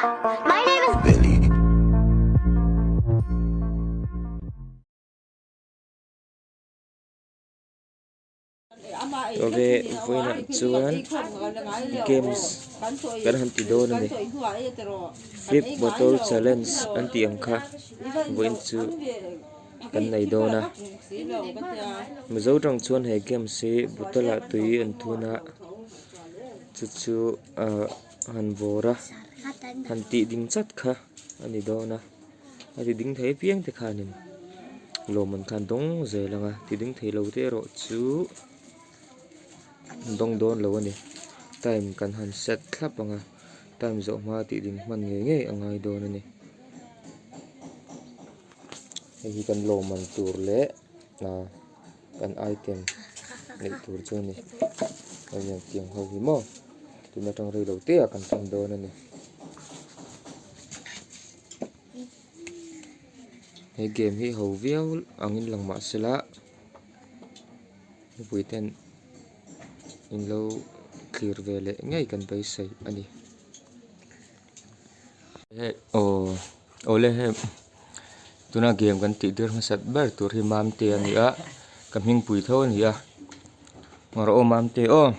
My name is Billy. Awle vawiinah chuan games kan han ti dawn a ni flip bottle challenge an tih ang kha vawiin chu kan nei dawn a mizo tang chuan he games hi bottle ah tui an thun a chu chu ahh han vawr a han tih ding chat kha a ni dawn a a ti ding thei apiang te khanin lawmman kha an dawng zel ang a ti ding thei lo te erawh chu an dawng dawn lo a ni time kan han set thlap ang a time zawh hma tih ding hman ngei ngei a ngai dawn a ni hei hi kan lawmman tur leh ah kan item neih tur chu a ni hei hian tiang ho hi maw tun atang rei lo te ah kan tan dawn a ni. He game hi ho viau angin lang mah sela mipui ten in lo thlir ve leh ngei kan beisei a ni. Hei aw awle hei tuna game kan tih tir hmasat ber tur hi Mamte a ni a ka hmingpui tho a ni a rawh aw Mamte aw.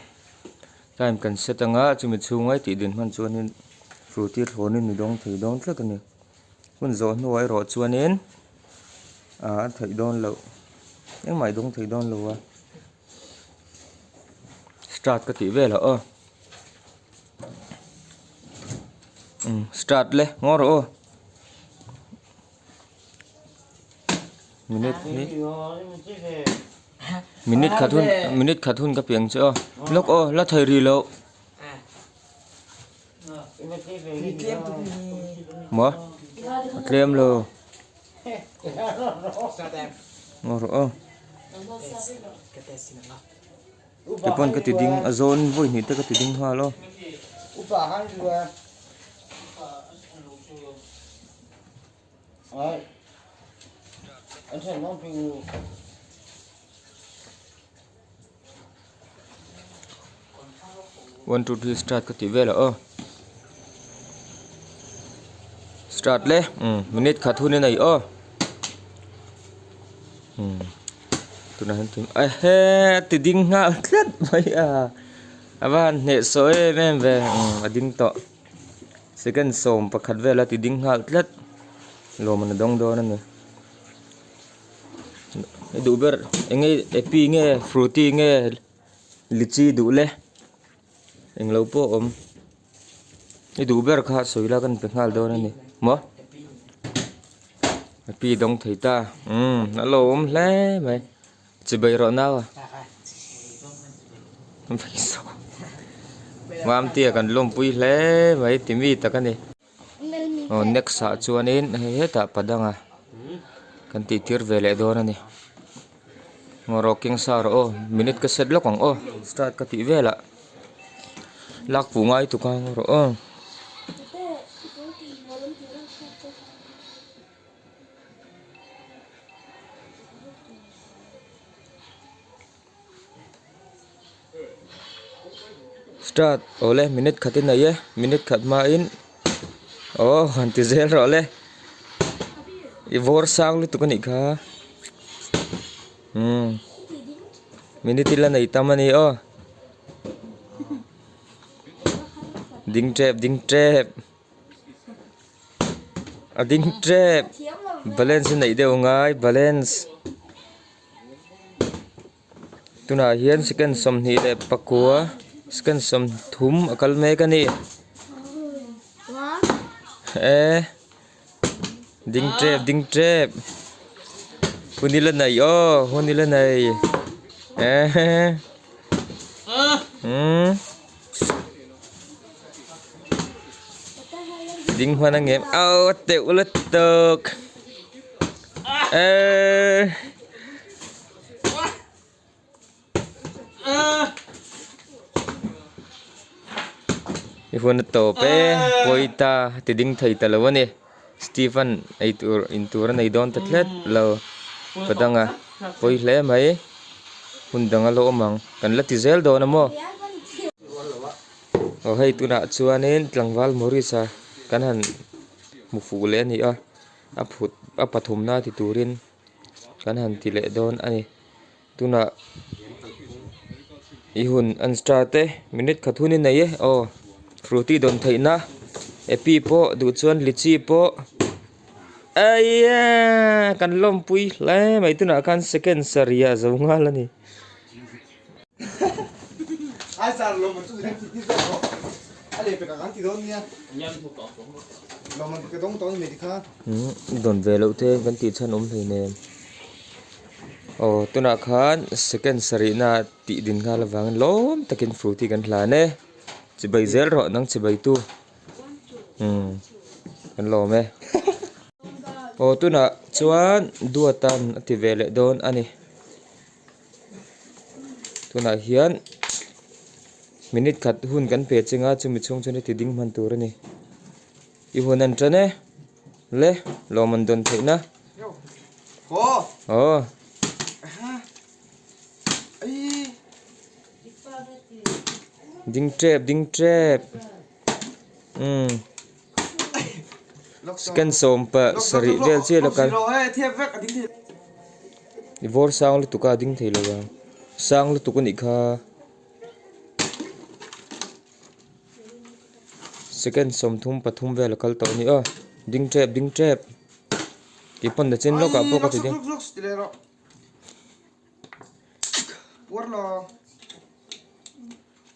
Time kan set anga chumi chhunga i tih din hman chuanin frooti thlawnin i dawng thei dawn tlat a ni. Hun zawh hnuah erawh chuanin ah a theih dawn loh engmah i dawng thei dawn lo a start ka tih velah aw umm start le ngaw rawh aw. Minute hi minute khat hun minute khat hun ka piang che aw lawk aw la thei rih loh maw a tlem lo ngaw rawh aw tipawn ka ti ding a zawn vawi hnih te ka ti ding nghal aw. One two three start ka tih velah aw start le umm minute khat hun a nei aw umm tunah hian thim ehe ti ding nghal tlat mai a a va han hnehsawh em em ve umm a ding tawh. Second 11 vela ti ding nghal tlat lawm an dawng dawn a ni i duh ber eng nge epi nge frooti nge lichi duh le englo pawh a awm i duh ber kha sawi la kan pe nghal dawn a ni maw epi dawng thei ta umm a lo awm hle mai. Chibai rawh nau a. Mamtia kan lawmpui hle mai ti mi tak a ni. Aw next ah chuanin hei hetah padanga kan tih tir ve leh dawn a ni. Ngaw rawh keng sa rawh aw minute ka set lawk ang aw start ka tih velah lak fuh ngai tuk a ngaw rawh aw. Start awle minute khat in nei e minute khat hmain aw han ti zel rawh le i vawr sang lutuk a nih kha umm minute ila nei tam a ni aw ding tep ding tep. A ding tep balance a neih deuh ngai balance tunah hian second 29 second 30 a kal mek a ni e ding tep ding tep hun ila nei aw hun ila nei e umm. Ding hman ang em aw teuh lutuk eh i hun a tawp e pawita ti ding thei ta lo a ni Stephen ei tur in tur a nei dawn ta tlat lo padanga pawi hle mai hun dang a la awm ang kan la ti zel dawn a maw. Aw hei tunah chuanin tlangval Maurice-a kan han hmu fuh leh a ni a a phut a pathumna ti turin kan han ti leh dawn a ni tunah i hun an start e minute khat hun i nei e aw frooti dawn theihna epi pawh duh chuan litchi pawh Aia kan lawmpui hle mai tunah khan second sarih a zo nghal a ni. Dawn ve loh te kan tih chhan awm hleinem aw tunah khan second sarihna tih din nghal avangin lawm takin frooti kan hlan e chibai zel rawh nang chibai tu. Umm kan lawm e aw tunah chuan duatan a ti ve leh dawn a ni tunah hian minute khat hun kan pe cheng a chumi chhung chuan heti ding hman tur a ni i hun an tan e le lawm an dawn theih na aw. Ding tep ding tep umm second sawm pah sarih vel chiah la kal i vawr sang lutuk a a ding thei lo ang sang lutuk a nih kha second sawmthum pathum vel a kal tawh a ni aw ding tep ding tep tih pawn nachin lawkah pawh ka ti ding.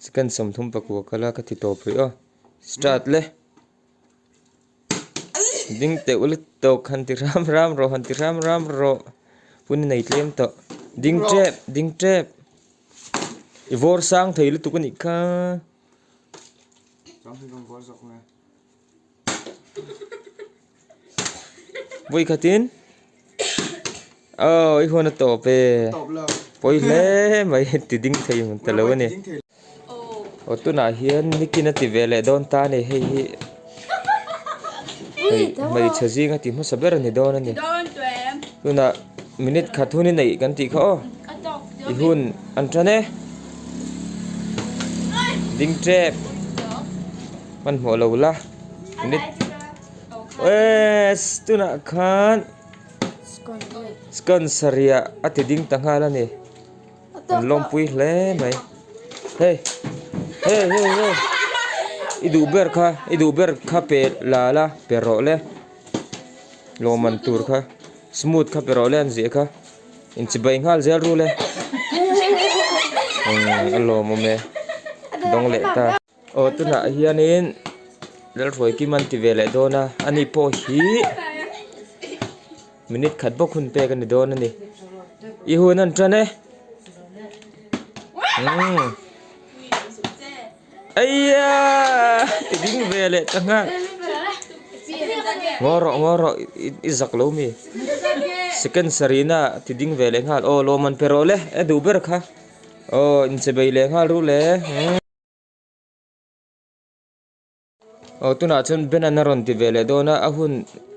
Second 30 pakua kal a ka ti tawp rih aw start le ding teuh lutuk han ti ram ram rawh han ti ram ram rawh hun i nei tlem tawh ding tep ding tep i vawr sang thei lutuk a nih kha. Vawi khatin aw i huan a tawp e pawi hle mai ti ding thei hmun ta lo a ni aw tunah hian nikin a ti ve leh dawn ta a ni hei hi hei hmeichhe zinga ti hmasa ber a ni dawn a ni tunah minute khat hun i neih kan tih kha aw i hun an tan e ding tep. Hmanhmawh lo la minute ees tunah khan scone sarih a ti ding ta nghal a ni an lawmpui hle mai hei hei hei hei i duh ber kha i duh ber kha pe la la pe rawh le lawmman tur kha smooth kha pe rawh le an ziah kha inchibai nghal zel ru le a lawmawm e dawng leh ta. Aw tunah hianin Lalhruaikim an ti ve leh dawn a ani pawh hi minute khat bawk hun pek a ni dawn a ni i hun an tan e umm eia ti ding ve leh ta nghal ngaw rawh ngaw rawh i zak lo mi second sarihna ti ding ve leh nghal aw lawm an pe rawh le a duh ber kha aw inchebei leh nghal ru le. Aw tunah chuan Ben-an a rawn ti ve leh dawn a a hun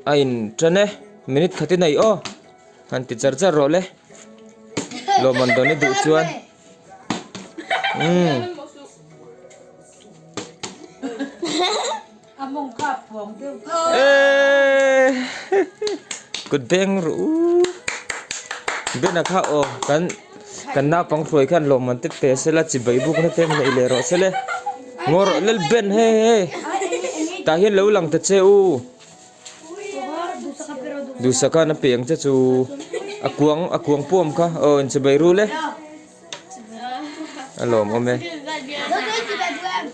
a in tan e minute khat in a ih aw han ti char char rawh le lawmman dawn i duh chuan umm eeee kut beng rawh u Ben-a kha aw kan. Kan naupang hruai khan lawmman te pe sela chibai bukna te neih leh rawh sele ngaw rawh lel ben hei hei tah hian lo lang ta che u duhsaka na pe ang che chu a kuang a kuang puam kha aw in chibai ru le a lawm awm e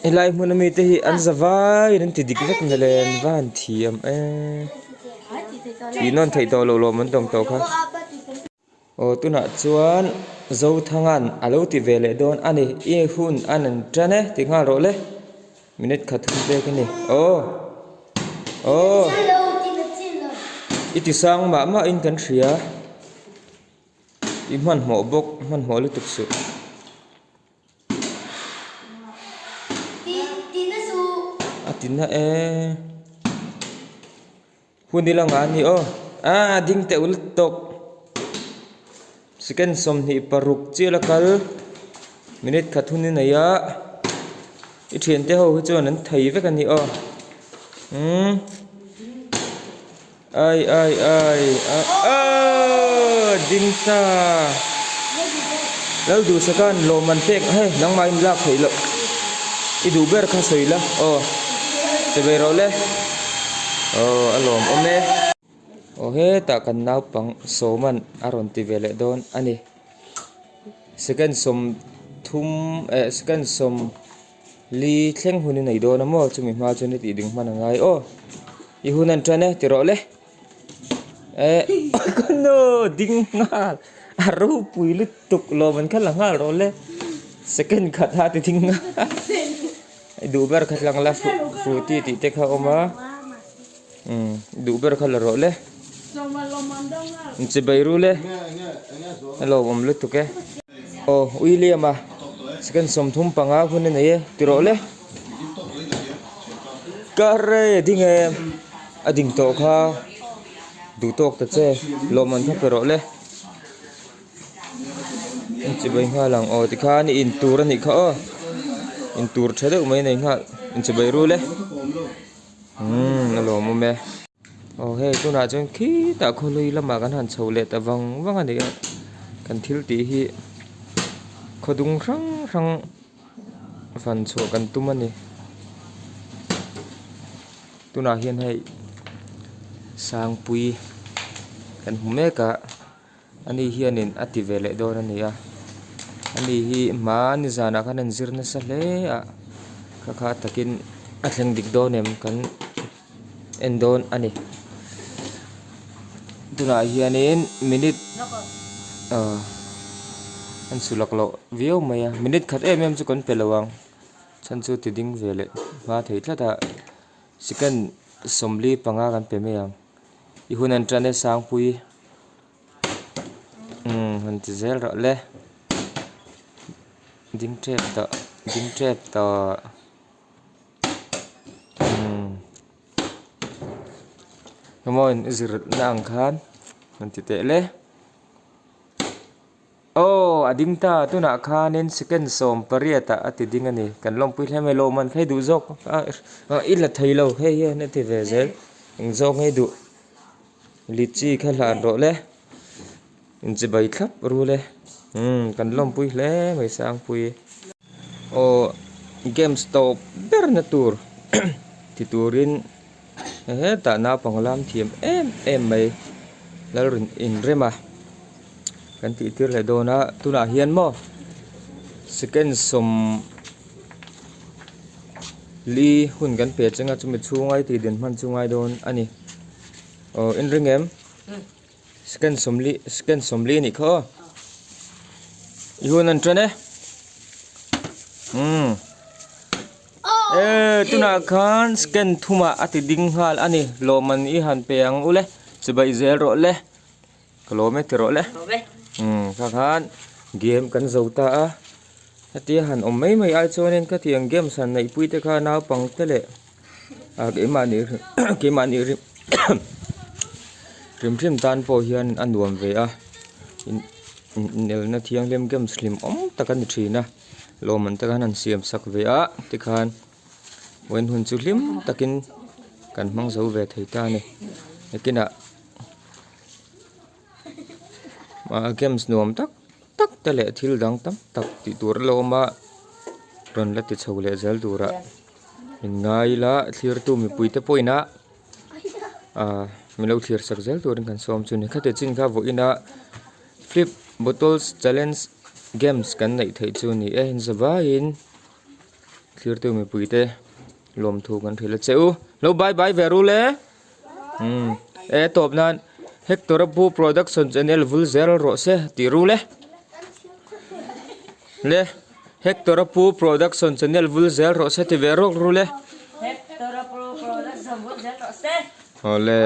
helai hmun ami te hi an za vaiin an ti dik vek na le an va han thiam e tih nawn theih tawh loh lawm an tawng tawh kha. Aw tunah chuan Zothanga'n a lo ti ve leh dawn a ni. I hun a nan tan e ti nghal rawh le. Minute khat hun pek a ni. Aw aw i ti sang mah mah in kan hria. I hmanhmawh bawk hmanhmawh lutuk suh. A ti na e. Hun ila nga a ni aw. Aaa ding teh ul tawk. Second 26 chial a kal. Minute khat hun i nei a. I thiante ho hi chuan an thei vek a ni aw. Umm Ai ai ai a aaa ding ta Lalduhsaka'n lawm an pek hei nangmah in lak theih loh i duh ber kha sawi la aw che ve rawh le aw a lawm awm e. Aw hetah kan naupang sawman a rawn ti ve leh dawn a ni second 30 eh second 40 thleng hun i nei dawn a maw chumi hma chuan i tih ding hman a ngai aw i hun an tan e ti rawh le eh ka nu ding nghal a ropui lutuk lawm an kha la nghal rawh le second khat a ti ding nghal i duh ber kha tlang la frooti tih te kha a awm a. Umm duh ber kha la rawh le. Inchibei ru le. A lo awm lutuk e. Aw William a second 35 hun a nei e ti rawh le. Ka rei a ding e a ding tawh kha duh tawk ta che lawmman kha pe rawh le. Inchibei nghal ang aw tikhan i intur a nih kha aw intur tha deuh mai a nei nghal inchibei ru le. Umm a lawmawm e. Aw hei tunah chuan khitah khawlui lamah kan han chho leh ta vang vang a ni a kan thil tih hi khawdung hrang hrang van chhuah kan tum a ni tunah hian hei sangpui kan hmu mek a ani hianin a ti ve leh dawn a ni a ani hi hmani zanah khan a inzir nasa hle a kha kha takin a thleng dik dawn em kan en dawn a ni tunah hianin minute ah an sulak loh viau mai a minute khat em em chu kan pe lo ang chhan chu ti ding ve leh hma thei tlat a second 45 kan pe mai ang. I hun an tan e Sangpui umm han ti zel rawh le ding tep tawh ding tep tawh umm emaw in zir na ang khan han ti teh le. Aw a ding ta tunah khanin second 18 ah a ti ding a ni kan lawmpui hle mai lawm an phei duh zawk a i la thei lo hei hian a ti ve zel eng zawk ngei duh litchi kha hlan rawh le inchibai thlap ru le umm kan lawmpui hle mai Sangpui aw games tawp ber na tur ti turin hetah naupang lam thiam em em mai Lalrin inrem a. Kan tih tir leh dawn a tunah hian maw second 40 hun kan pe cheng a chumi chhunga i tih din hman chu ngai dawn a ni aw in ring em second 40 second 40 anih kha aw i hun an tan e umm e tunah khan second 3 ah a ti ding nghal a ni lawmman i han pe ang u le chibai zel rawh le. Ka lawm e ti rawh le. Umm kha khan game kan zo ta a hetia han awm mai mai ai chuanin ka tiang games han neih pui te kha naupang te leh ah keimahni keimahni hrim hrim tan pawh hian a nuam ve a in inelna thianghlim games hlim awm tak a ni thin a lawmman te khan han siam sak ve a tikhan. Vawiin hun chu hlim takin kan hmang zo ve thei ta a ni nakinah ah games nuam tak tak te leh thil dang tam tak tih tur a lo awm a rawn la ti chho leh zel turah min ngai ila thlirtu mipui te pawhin a ah min lo thlir sak zel turin kan sawm chu a ni khati chin kha vawiin a flip bottles challenge games kan neih theih chu a ni e zavaiin. Thirtu mipuite lawmthu kan hrilh a che u. Lo bye bye ve ru le. Umm e tawp nan Hector a pu production channel vul zel rawh se tih ru le. Le Hector a pu production channel vul zel rawh se ti ve rawk ru le. Hector a pu production vul zel rawh se. Awle.